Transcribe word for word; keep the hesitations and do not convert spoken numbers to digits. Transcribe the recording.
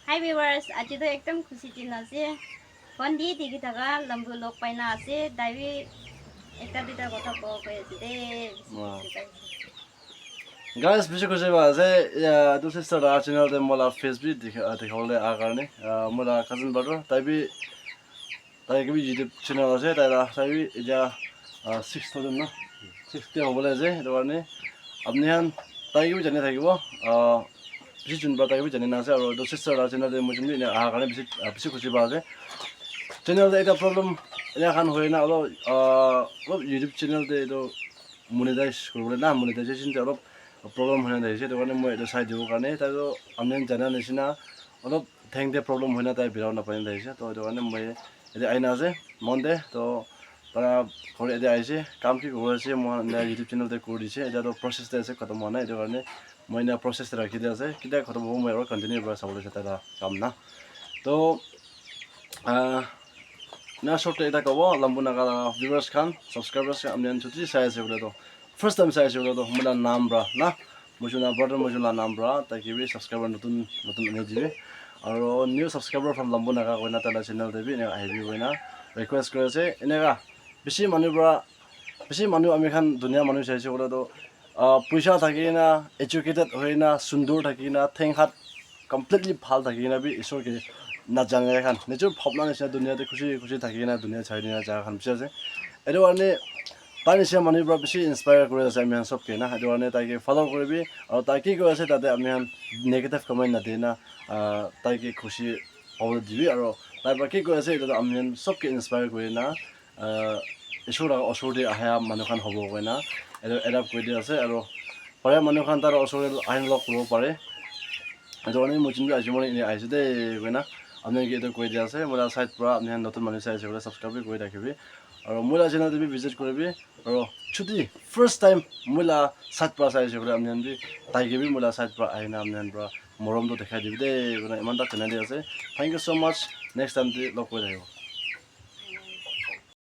Hi viewers, aji toh ekdam khushi din ase. Phone di dikhi thaka Lambu log paina ase. Tai bi ekta duita kotha kobo koi ase de. Bishi khushi paise. Guys, bishi khushi pa ase. Ya, etu sister la channel te moi la face bi dikha, dikhabole aha karne. Ah, moi la cousin brother, tai bi, tai ke bi YouTube channel ase, tai la, tai bi etia, ah, six thousand na, six K hobole ase. Etu karne apni khan tai ke bi jani thakibo. Ah, bishi jun pra tai ke bi jani na ase, aru etu sister la channel te moi jun bi ena aha karne bishi, ah, bishi khushi pa ase. Channel te ekta problem ena khan hoi na, olop, ah, olop YouTube channel te etu monetize kuribole na, monetization te olop problem hoina thakishe, etu karne moi etu sai dibo karne, tai toh apni khan jana nishina olop theng te problem hoina tai birabo napai na thakishe, toh etu karne moi yate aina ase mon te, toh para ghor yate ahishe, kam ki kuri ase, moi khan ena YouTube channel te kuri dishe, etia toh process te ase, khatam hua nai, etu karne moi ena process te rakhi dia ase, ketia khatam hobo moi aru continue para sabole ase tai la kam na, toh Ah, na short te ekta kobo, Lambu Naga la viewers khan, subscribers khan, apni khan jodi sai ase koile toh, first time sai ase koile toh, moi la nam pra na, moi jun la brother, moi jun la nam pra, tai ke bi subscriber notun, notun ani dibi. Aru new subscriber from Lambu Naga koina tai la channel te bi ena ahibi koina request kuri ase. Eneka bishi manu pra, bishi manu ami khan dunia manu sai ase koile toh, ah, puisa thaki na, educated hoi na, sundur thaki na, theng hat completely bhal thaki kena bi Isor ke najane khan, nijor bhabna nishina dunia te khushi khushi thaki kena dunia chari dina jaga khan bishi ase. Etu karne tai nishina manu pra bishi inspire kuri ase ami khan sob ke na. Etu karne tai ke follow kuribi, aru tai ki koi ase tate ami khan negative comment nadi na, ah, tai ke khushi pabole dibi, aru tai pra ki koi ase etu toh ami khan sob ke inspire kuri na, ah, Isor laga osor te ahia manu khan hobo koina etu adapt kuri di ase, aru para manu khan tar osor te ahin log kuribo pare. Etu karne moi jun bi aji moi ene ahise de koina apni khan ke etu koi di ase. Moi la side pra apni khan notun manu sai ase koile subscribe bi kuri thakibi, aru moi la channel te bi visit kuribi, aru jodi first time moi la side pra sai ase koile apni khan bi tai ke bi moi la side pra ahina apni khan pra morom toh dekhai dibi de koina eman ta kena di ase. Thank you so much, next time te log kuri thakibo.